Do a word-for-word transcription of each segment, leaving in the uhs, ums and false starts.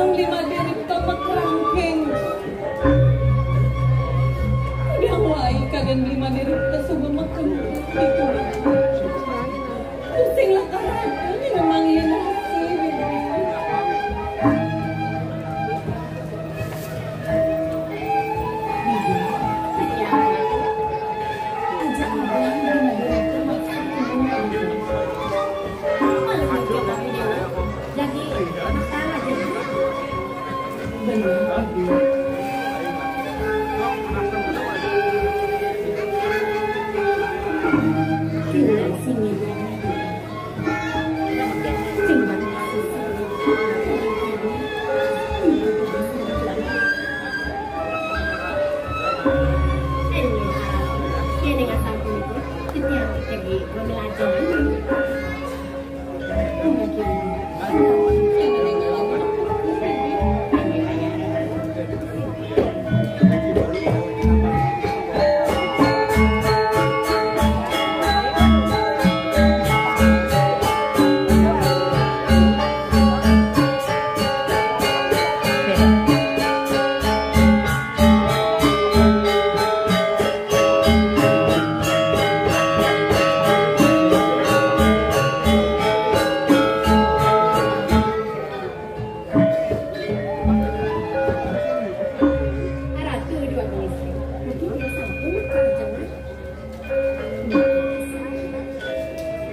Beli Madé ripta makrangking. Udah waé kadén Beli Madé ripta suba makrangking. Pusing lah karena ini memang iya nasi, Bibi. Aja abang di Madé ripta makrangking. Malah mikir kami dewa. Jadi, masalah jadi. Benar, Abi. Tinggal sini. Tinggal sini. Ini, ah, ya dengan satu itu, itu yang jadi pembelajaran. Ratu dua belas. Mungkin dia sanggup kerja. Bibi.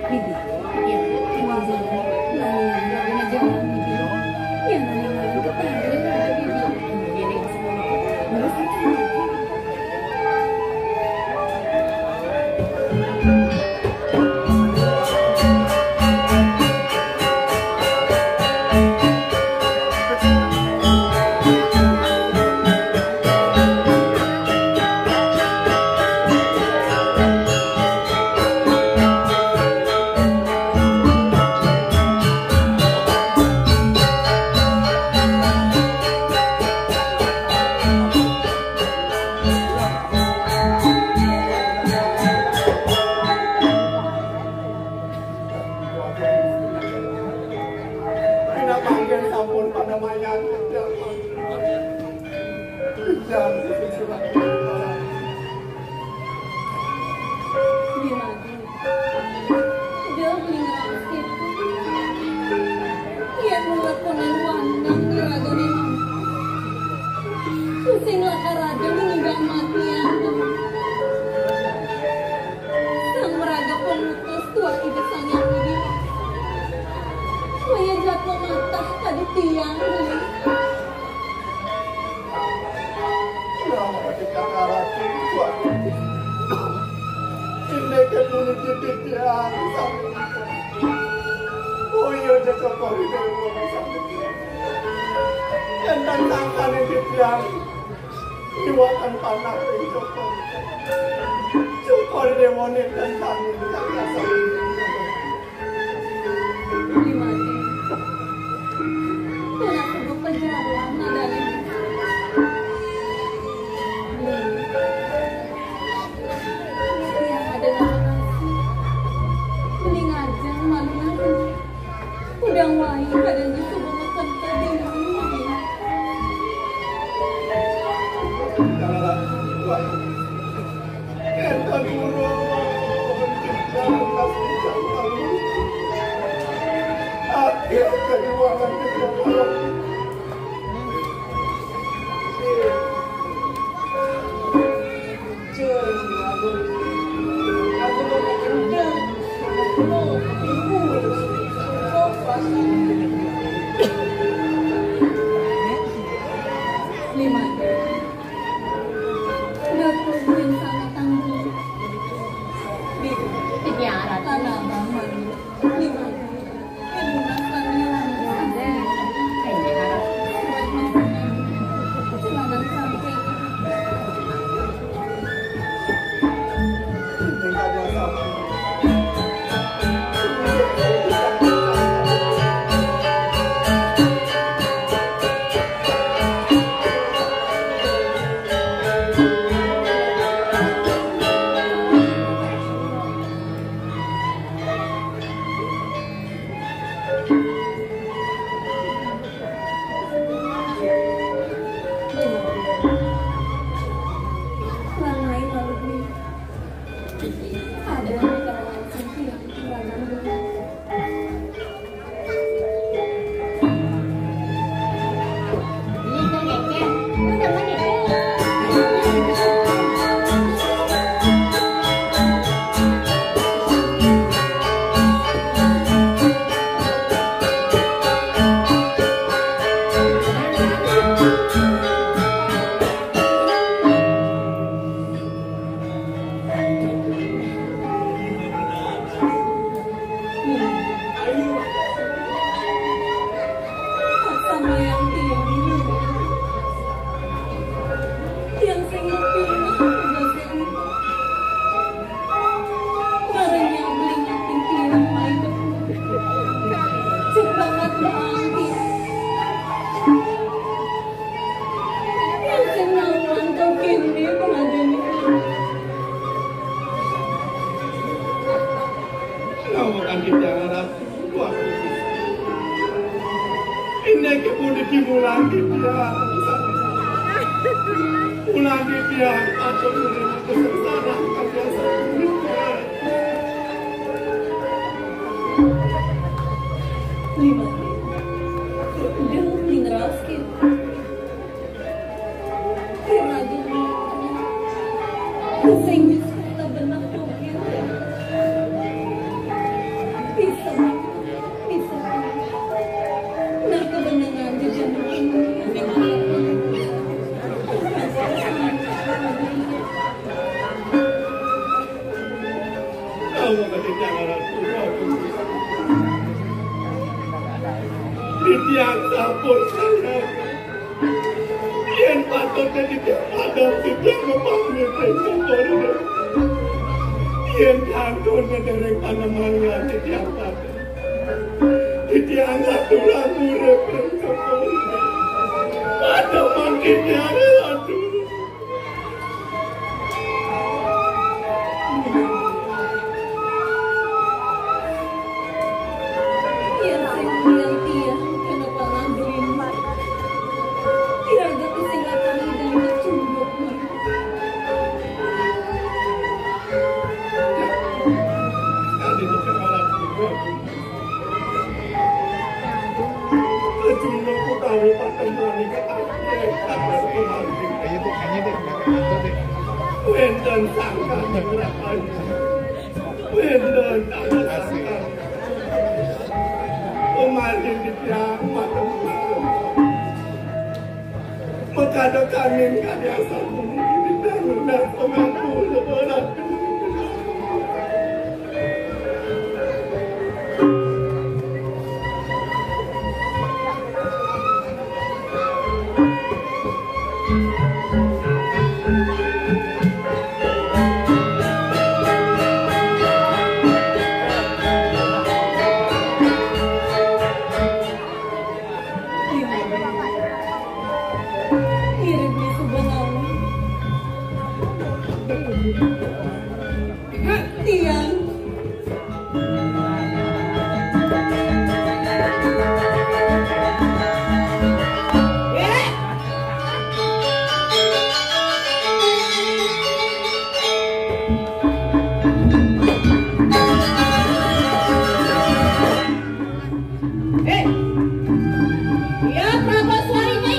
Iya. Iya, nanya, nanya, nanya, nanya, Bibi. Iya, nanya, nanya, nanya, nanya, Bibi. Iya, iya, semua. Baru satu. Anak mangkin sampun pada mayang. Jangan. Di mana? Jauh ning raos itu. Yén nglakonin wandang di ragané. Pusing lakar raga ning ninggal matian. Sang maraga pemutus tuah Ida Sang Hyang Widi Wasa. Wayah jadma matah kadi tiang, Beli. Lamun kita ngarati, Tuan. Indékén nunuti titiang sami. Oh iya, Cokor Déwa sami. Énten sangkaning titiang iwakan panah ring Cokor. Cokor Déwa nénten sami. Di mana? Kena kudu pajalan nadane. Yang ada nama nasi. Beli ngajeng malu-malu. Udah wae kadang disuruh makan tadi. Enten guru. Ulang titiang, ulang titiang, atur nuhun kesengsaraan kabiasaan. Lima. Udah mineral skin. Ragu. Sing bisa benar mungkin. Bisa. Bisa. Nah, kebenaran di jalan ini. Kamu ketika orang tua. Titiang sampun sayang. Yén patut titiang padang, titiang ngepanggih ring Cokor. Yén kantun ngedereng panembahan, titiang patut. Titiang ngaturan urip ring Cokor. Panembahan titiang, aduh. Yén sing tiang, tiang kana parang belimbing. Iraga sing lakani dan kacunduk. Kecunduk utawi patembahan ing kathah. Ayo, Dik, nyanyi, Dik. Wénten sangkan. Wénten sangkan. Umaring titiang matur. Mekadekan ing kadiasan puniki titiang nunas pangapura. Mirip di sebelah. Tiang. Eh, ya Prabu Swari,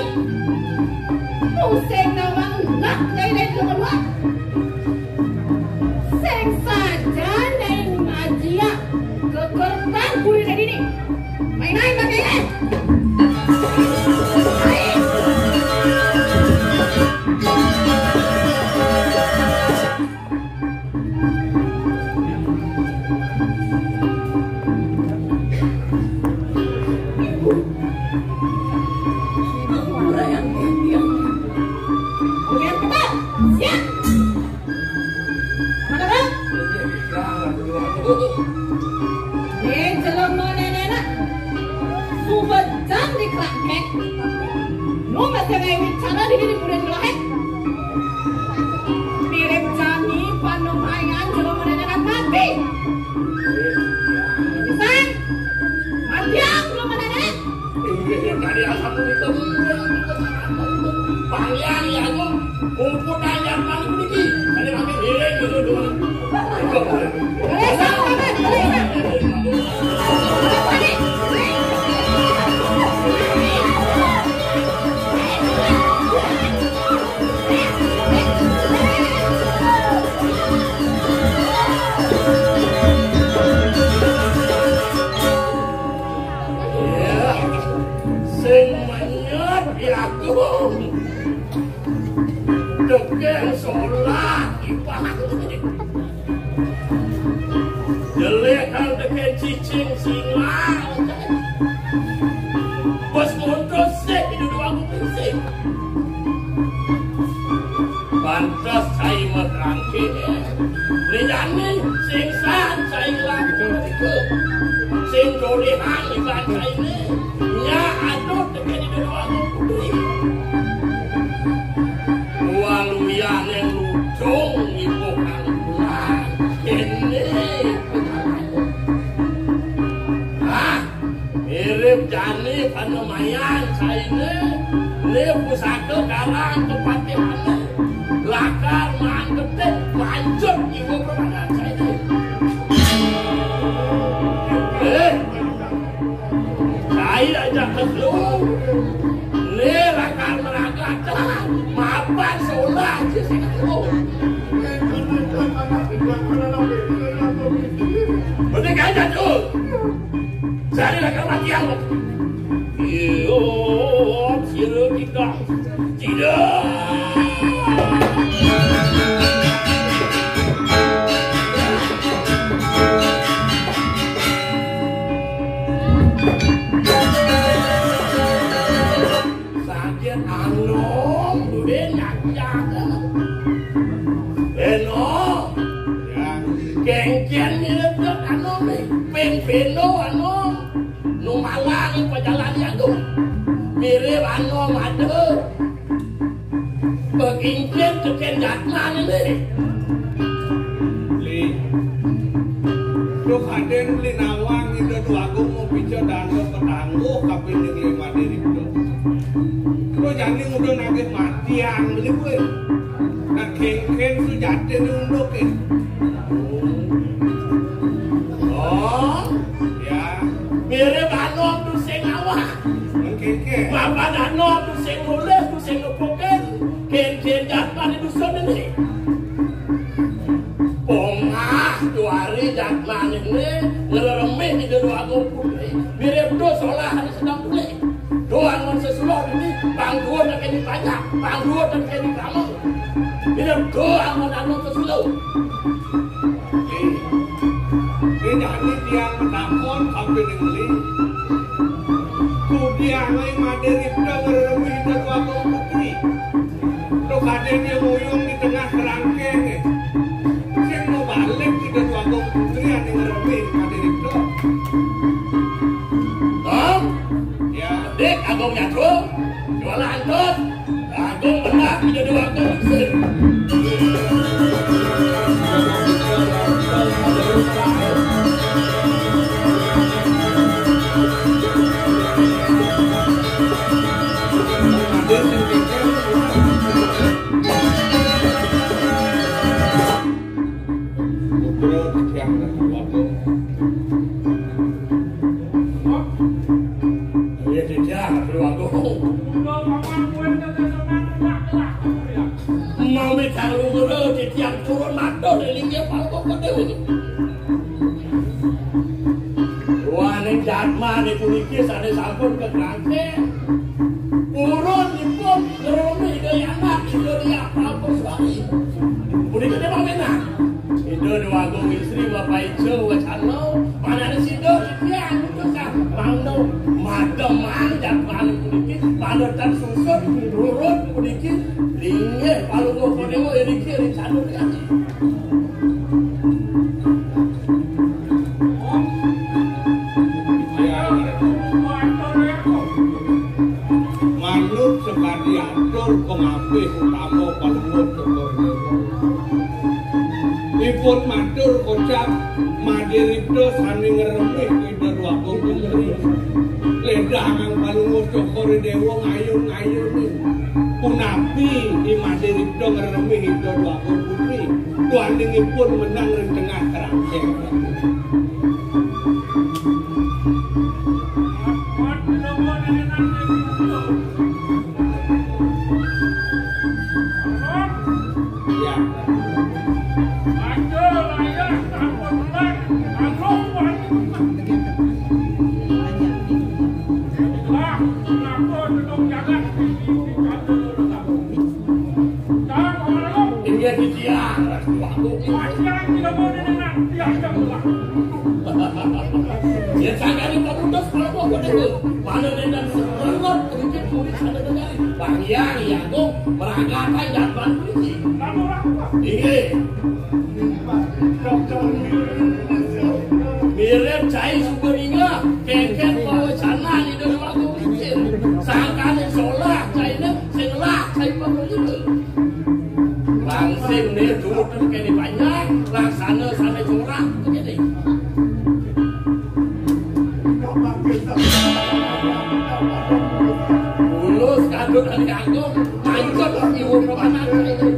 pusing nawang nak dari dari luar. Sing sajan ning majia gegertan kuwi dadi ni. Main-main pakai eh. Siap. Mana, Bang? Ning jelema nenek, suba jam diklakek. Nu masih gawe wicara di diri bulan lahek. Mirip jani panembahan jelema nenek mati. Pisan. Mati jelema nenek. Inggih, yen kali asapunika, Pangeran Agung, mumpun anyar malih puniki. Kali mangke ngiring, gitu, dua. Sing menyet ya tuh. Degeng seolah ibarat. Jelek kang degeng cicing singa. Bos montos sik di dua aku pincin. Pantes cai mekrangke. Liane sing san cai laku. Sing dolehan iban cai ne. Nya aduh degeng di dua aku putri. Waluyaning lujung ibu kang bulan. Kene. Ah, mirip jani panembahan saine. Né pusaka karang kepatihané. Lakar maan getih, manjot jiwa permanan saiki. Eh, cai aja kelu. Né lakar meragatan, mapan solah aja sing kelu. Bener aja tuh. Cari lakar mati aku. Iya, sila kita. Tidak. Sakit anom, duwe nyakit. Eno. Ya. Kengken mirip anom nih. Ping peno anom. Nu malang pajalan ya tuh. Mirip anom ada. Begingkin tekén jatman ini. Beli. Duh, kadén beli nawang Ida Déwa Agung mau pica dana petangguh kapining lima diri itu. Duh, jani udah nagih matian beli gue. Nah, kengken sujatin unduk ya. Oh, ya. Mirip anom tuh sing awak. Kengken. Mapan anom tuh sing mulih tuh sing ngepukin. Kengken jatman itu dusun ini. Pongah tuari jatman ini ngeremeh di dua putri. Mirip tuh solah hari sedang pulih. Doang mon sesulo ini pangguan yang kini banyak, pangguan yang kini kamu. Mirip doang mon anu sesulo. Ini jadi tiang menakon sampai dibeli. Kudiang ai madé ripta ngeremi Ida Déwa Agung Putri. Tuh kadén dia nguyung di tengah kerangkeng. Sing mau balik Ida Déwa Agung Putri ané ngeremi madé ripta. Tom, ya. Dik Agung Nyatru, jualan terus. Agung benar, tidak ada waktu. Putra titiang Ratu Agung. Iya, titiang Ratu Agung. Mami kang luhur titiang turun matur ing linggih Palungguh Déwa. Ruaning jatmane puniki sane sampun kegrangke. Purun ipun ngrumi Ida Yanak, Ida Diah Prapuswari. Punika te pamenah. Ida Déwagung Istri Bapak Ijo wacana, manane sida titiang putus mangda mademang jatmane puniki, panetan susut rurut puniki, linggih Palungguh Déwa niki ring Sanur Kaki. Manut sakadi atur pangapih utama Palungguh Cokor Dewa. Ipun matur kocap madiripta sane ngremeh Ida Dwagung Putri. Ledangang Palungguh Cokor Dewa ngayun-ngayunin. Punapi i madiripta ngremeh Ida Dwagung Putri. Duaningipun menang ring tengah kerangkeng. Ya. Inggih titiang, Ratu Agung. Yen sakadi pemutus, kalau mau kode, mana nendang serot, sedikit kulit sana dengar. Bang Hyang, Hyang Agung, merangkatan jatman kulit. Inggih. Mirip cai suba ninga, kengken pawecanan Ida Déwa Agung Putri. Sangkane solah caine, sing lah cai pamulita. Langsing ne tutur kene panjang, laksana sane corah kene. Tulus Aduh, kali aku, ayo, kok, ibu, rokanan, ayo.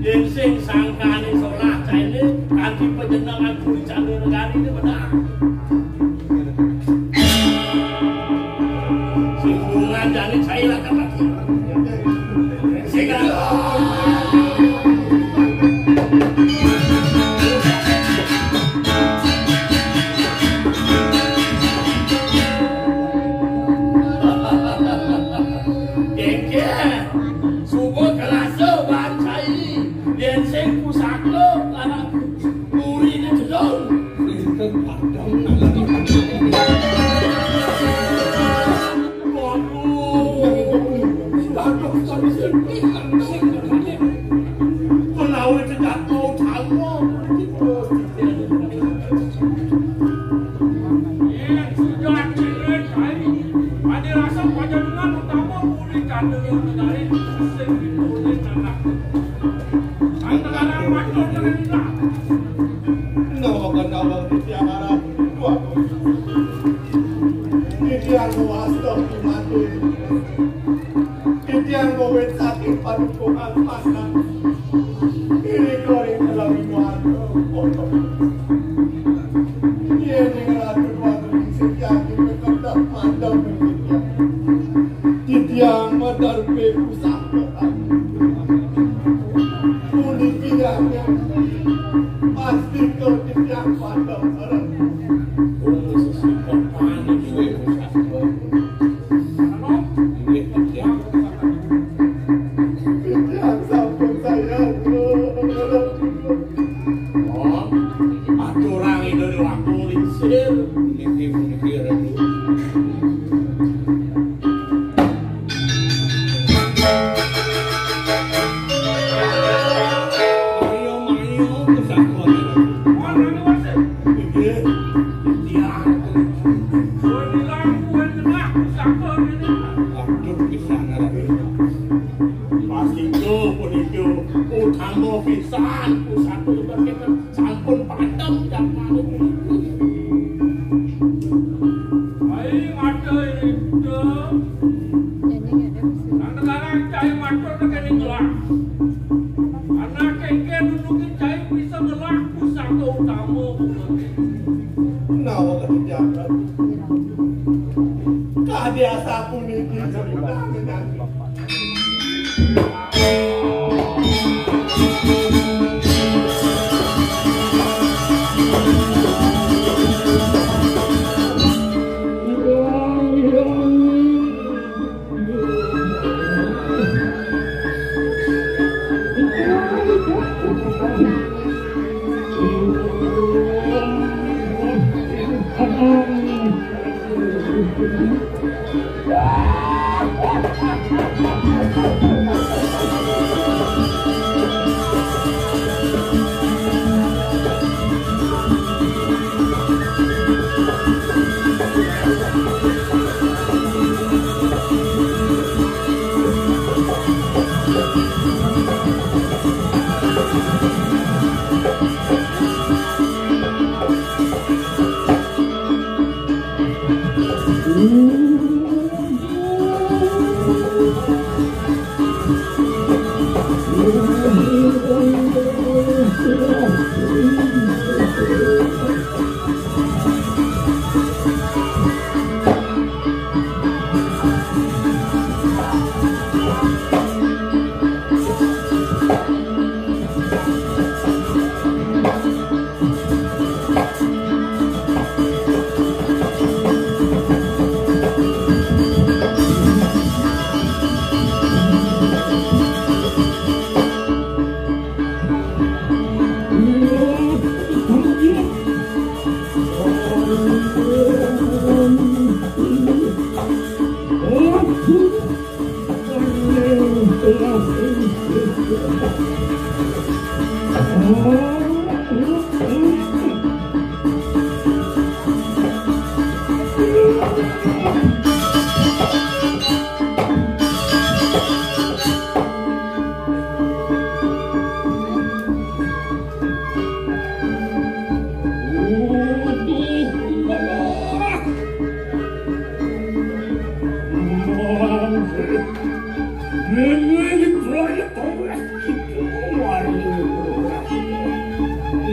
Yén sing sangkané solah cainé kanthi panjenengan puri Candranegari ini benar. Sing hubungan jani cai lah tempat. Sing Kengkeng, suba kerasa bancai, yén sing pusaka, anak murine jedong. Pinten padang nang. Waduh, waduh, tapi sing pinten sing menawi tidak mau tahu. Yén sujat cilik kai, adi rasa panjenengan utama puri Candranegari sing ditulis anak. Antara maco dengan ilang. Nawa kanawa titiang arah. Titiang wasta mati. Titiang ngowit saking padukuhan panak. Iri koring dalam inuan. Yén ing ratu wonten ing sing yakin kedah mandheng ing titiang. Titiang madarbe pusaka. Puniki yakin pasti ke titiang mandheng sareng. Wong sesungguh panik duwe pusaka. Nggih, titiang. Titiang sampun sayang. Oh, aturang Ida Déwa Agung lingsir. Niki, niki, Ratu. Ayo, ayo, kesatuan. Nggih, titiang. Aduh, pisan, Ratu. Pastika punika utama pisan pusaka kita sampun padhang jamané puniki. Ai mata irita. Nang tegarang cai matur tekeni ngelah. Anak kengken nunuki cai bisa ngelah pusaka utama puniki. Menawa kejagat. Kadi asapuniki cerita.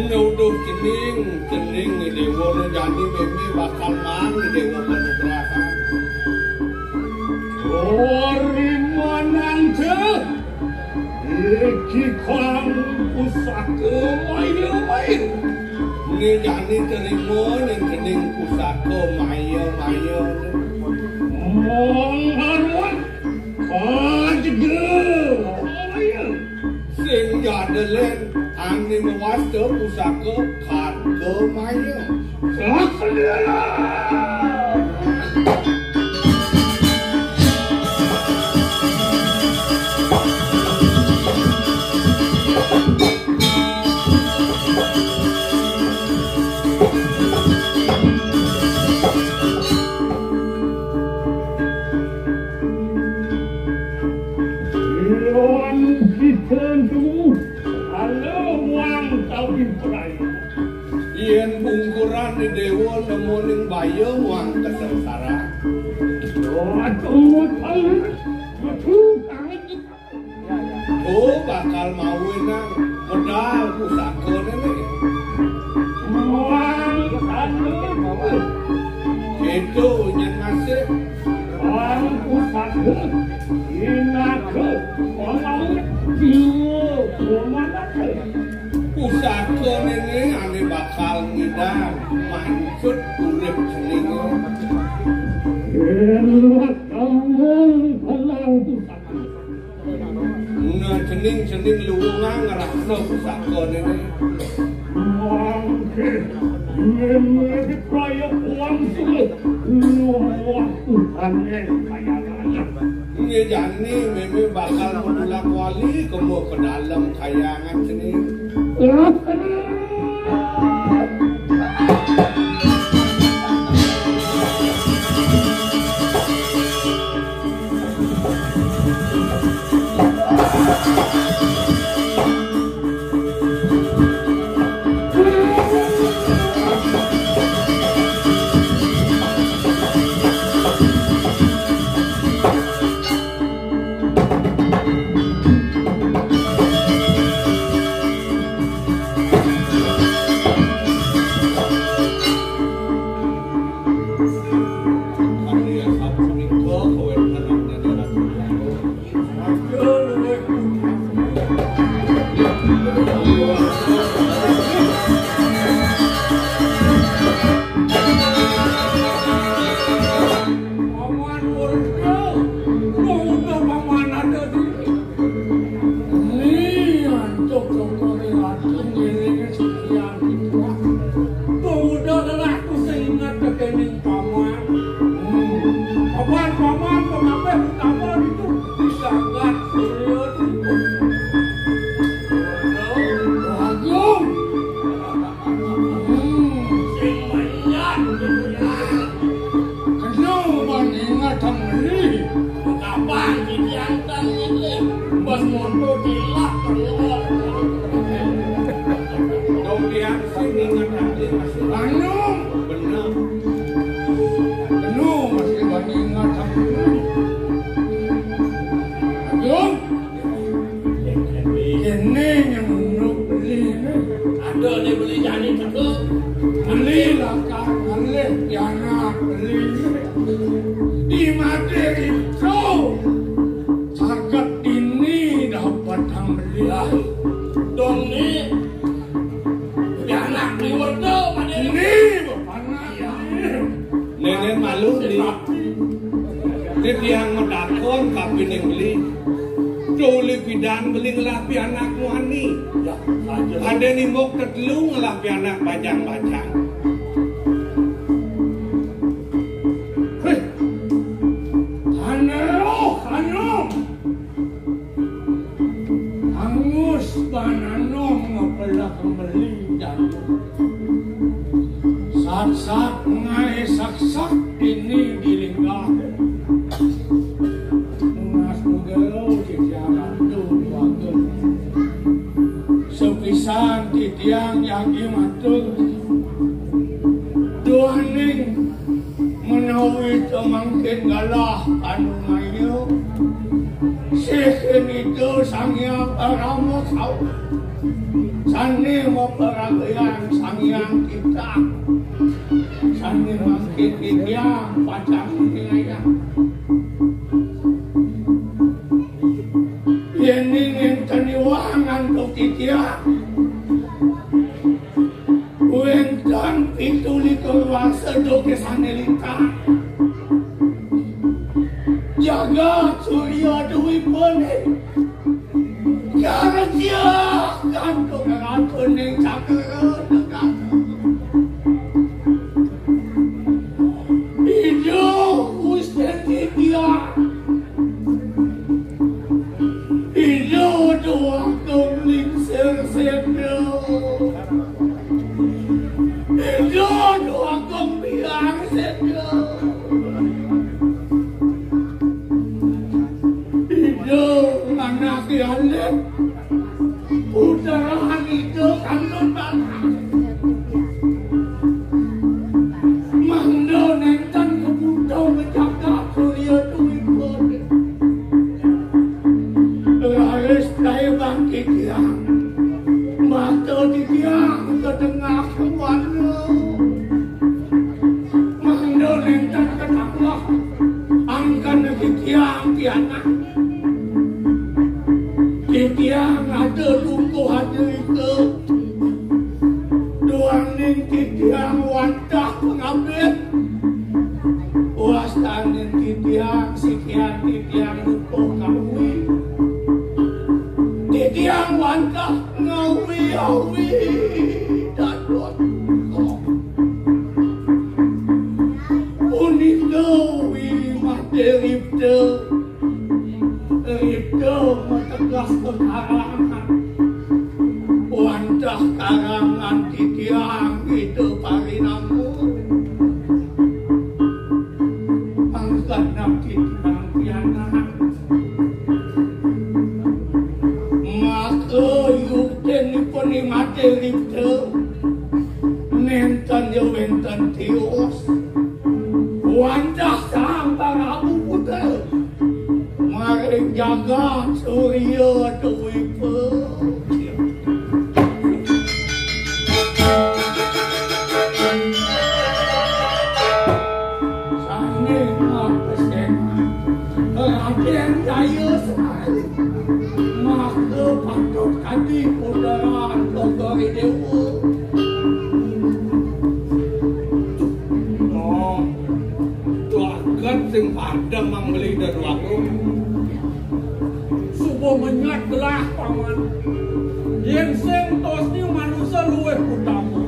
Nuduh cening, cening ni dewa nu jani meme bakal maan ni dewa panugrahan. Ori manangke, iki kang pusaka main-main. Ni jani terima nyen cening pusaka maya-maya. Mong aruan, kajega maya. Sing jada len ane mawasta pusaka khatkamaya. Saksena. Iwan kita tu, halo muang kawin peraya. Yen pungkuran ni dewa nemoning baya muang kesengsara. Aduh, aduh, aduh, kangen. Oh, bakal mawenang medal pusaka nene. Wang anu. Itu nyen masih. Wang pusaka. Inaka. Wang mau. Jiwa. Wang mana. Pusaka nene ane bakal ngidang mancut urip ceninge. Enak kamu kenal pusaka. Nah, cening-cening luwungang ngrasa pusaka nene. Mangke, nene diprayek wangsul luwung Tuhane kayangan. Nggih, jani meme bakal medulak wali kemo ke dalem kayangan cening. Paman Wurda, Wurda paman ada di. Ni antuk kokore ati ngiringe sekian. Wurda telah kusing ingat kekening paman. Hmm. Paman, paman, pengabeh utama itu disagat sulit. Agung. Hmm, sing manjat dunia. Kena ban ingat ang ri. Kapan didiangkan ini? Ban monto dilak keluar. Dong diang sing ingat ang ri masih. Anu. Bener. Kena masih ban ingat ang ri. Agung. Kene nyang nunduk beli ne. Ada ne beli jani teka. Beli lakar ngalih pianak beli ne. Di mate itu. Saget dini dapat ang beli. Lah, dong ni. Pianak ni wada mane. Ni, bapak anak. Iya. Nenek malu ni. Titiang matakon kapining beli. Tuli pidan beli ngelah pianak muani. Ya, aja. Ada nimbok tetelu ngelah pianak bajang-bajang. Hei. Aneroh, aneroh. Angus ban anom ngapa Kembali jatuh. Sat-sat ngaé saksak ini di linggah. Nunas nugero di jalan tuh waktu. Sepisan titiang jagi matur. Duaning menawi teu mangkin galah anu ngayu. Sih kenitu Sang Hyang Parama Kawi. Sané maparagayan Sang Hyang Titah. Sané mangkin titiang pacang ningayang. Yéning énten iwang antuk titiang. Wénten pitu likur warsa doké sané lintang. Jagat Surya Dwipané. Karja kantuk ratuning cakra negara. Iduh Gusti Titiang. Ijo doa kong lingsir sendo. Ijo doa kong biar sendo. Ijo anak alit. Puteran ijo kantun batas. Mangda nénten kabuta ngejaga Surya Dwipa. Raris daé bangkit tiang. Mata titiang ka tengah wana. Mangda nénten ketangkah. Angkan titiang pianak. Titiang ada lungguh ada ika. Duaning titiang wantah pangabih. Wastanin titiang sikian titiang lungguh kawi. Titiang wantah ngawi-awi dadua. Punika wi mate ripta. Ripta mategas kekarangan. Wantah karangan titiang Ida Parinama. Mangkana titiang pianak. Maka yuktinipun i mate ripta. Nénten ya wénten tios. Wantah Sang Prabu Putra. Maring jagat Surya Dwipa. Sané mapesen Radén Jaya Sari. Maka patut kadi puteran Gogori Déwa. Oh, duaken sing padem mang beli dadua. Suba menyat gelah, Paman. Yén sing tosné manusa luwih utama.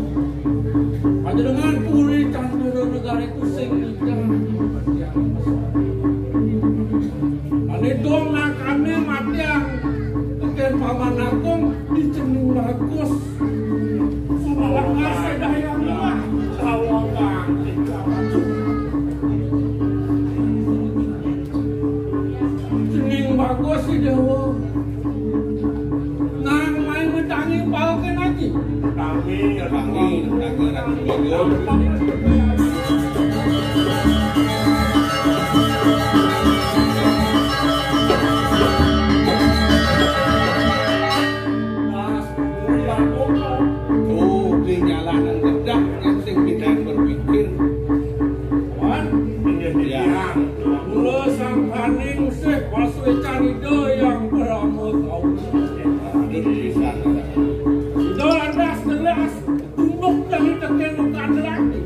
Panjenengan puri Candra Negara iku sing nitah. Ané dong nakané matiang tekén Paman Agung di cening bagus. Sumalakar sedaya mah. Kawang. Cening bagus si Déwa. Nang main metangi paukin aji. Tangi, tangi, tangi, tangi. Tuh, di jalanan gedang, sing pindah berpikir. Wan, iya, iya. Mula sangkaning sih pasuécan Ida yang berama taun. Aduh, di sana. Ida lantas jelas, tunduk dari tekén bukan lagi.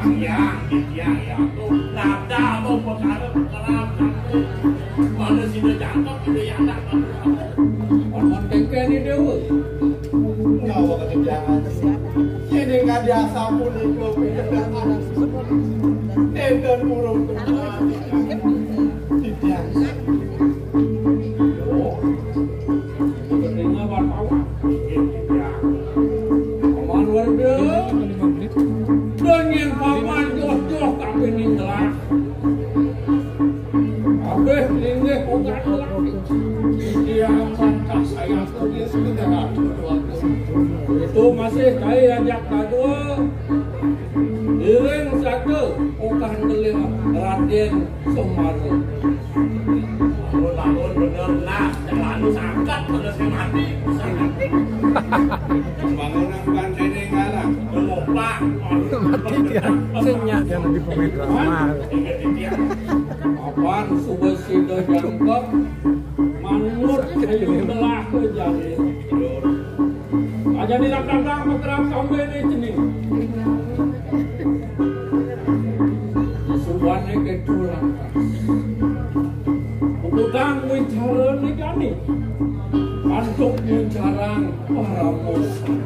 Iya, iya, iya. Tuh, nada apa perkara-perkara. Mana sida jangkep, sida nyadak. Paman kéngkéné déwa. Ngawa kekenjangan. Yén ing kadi asapunika pinedhakan. Nénten urung kekenjangan. Titiang. Yo. Ketingal wartawan. Paman Werda. Dan yén paman joh-joh tapi ninggelah. Kabéh linggih ongkat lelaki. Titiang pantas sayang sebagai sekedar atur waktu. Itu masih kai ajak kadua. Iring satu ongkat ngeling Radén Semara. Bangun-bangun bener nah, yang lalu sangkat bener sing mati. Bangunan bukan sini ngarang. Ngelopak. Mati dia. Sing nyak dia lagi pemain drama. Ingat dia. Apaan suba sida jangkep? Manut ayu belah ke jari. Aja di dagang makrab sampai di sini. Subané kéto lantas. Puputang wicara né jani. Antuk wicarang paramosan.